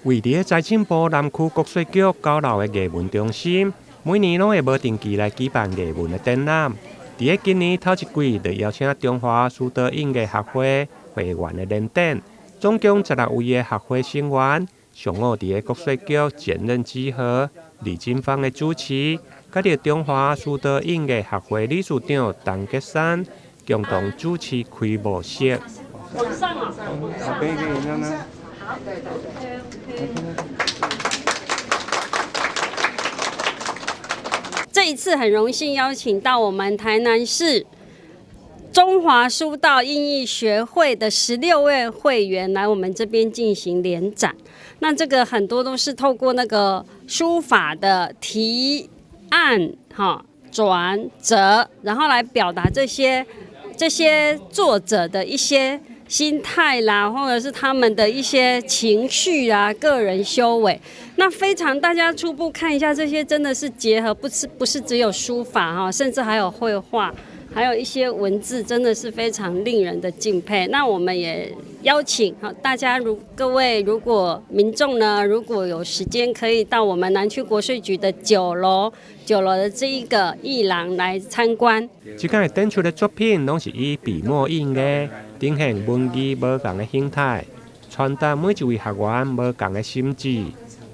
位佇財政部南區國稅局九樓的藝文中心，每年攏會無定期來舉辦藝文的展覽。佇咧今年頭一季，就邀請中華書道印藝學會會員的聯展，總共16位的學會成員，上午佇咧國稅局前任集合，李金芳的主持，佮著中華書道印藝學會理事長陳吉山共同主持開幕式。往上啊！可以可以，那那。好，對對對。這一次很榮幸邀請到我們台南市中華書道印藝學會的16位會員來我們這邊進行聯展。那這個很多都是透過那個書法的提按、哈轉折，然後來表達這些作者的一些心態啦，或者是他們的一些情緒啊、個人修為。那非常大家初步看一下，這些真的是結合，不是只有書法哈，甚至還有繪畫，還有一些文字，真的是非常令人的敬佩。那我們也邀請哈大家，如各位如果民眾呢，如果有時間，可以到我們南區國稅局的九樓，九樓的這一個藝廊來參觀。這屆展出的作品，攏是以筆墨印藝，呈現文字無仝的形態，傳達每一位學員無仝的心智，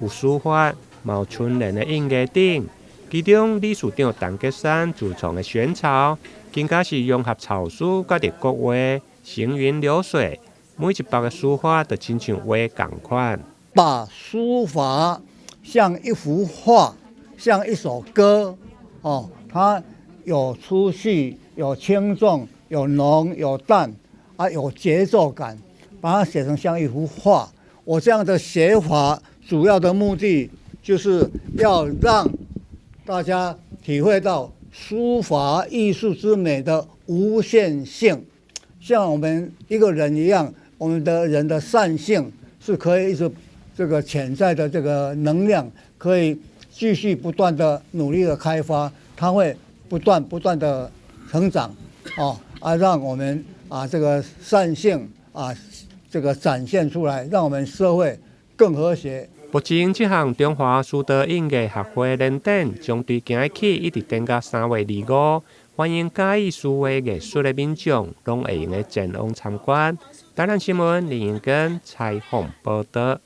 有書法、嘛有春聯的印藝等。其中理事長陳吉山自創的萱草，更加是融合草書佮著國畫，行雲流水，每一筆的書法都親像畫仝款。把書法像一幅畫，像一首歌，哦，它有粗細，有輕重，有濃有淡，啊，有節奏感，把它寫成像一幅畫。我這樣的寫法，主要的目的就是要讓大家體會到書法藝術之美的無限性，像我們一個人一樣，我們的人的善性是可以一直這個潛在的這個能量，可以繼續不斷的努力的開發，它會不斷不斷的成長，哦啊，讓我們啊這個善性啊這個展現出來，讓我們社會更和諧。目前這項中華書道印藝學會聯展將對今日起一直展到3月25，歡迎佮意書畫藝術的民眾攏會用得前往參觀。台南新聞林英根採訪報導。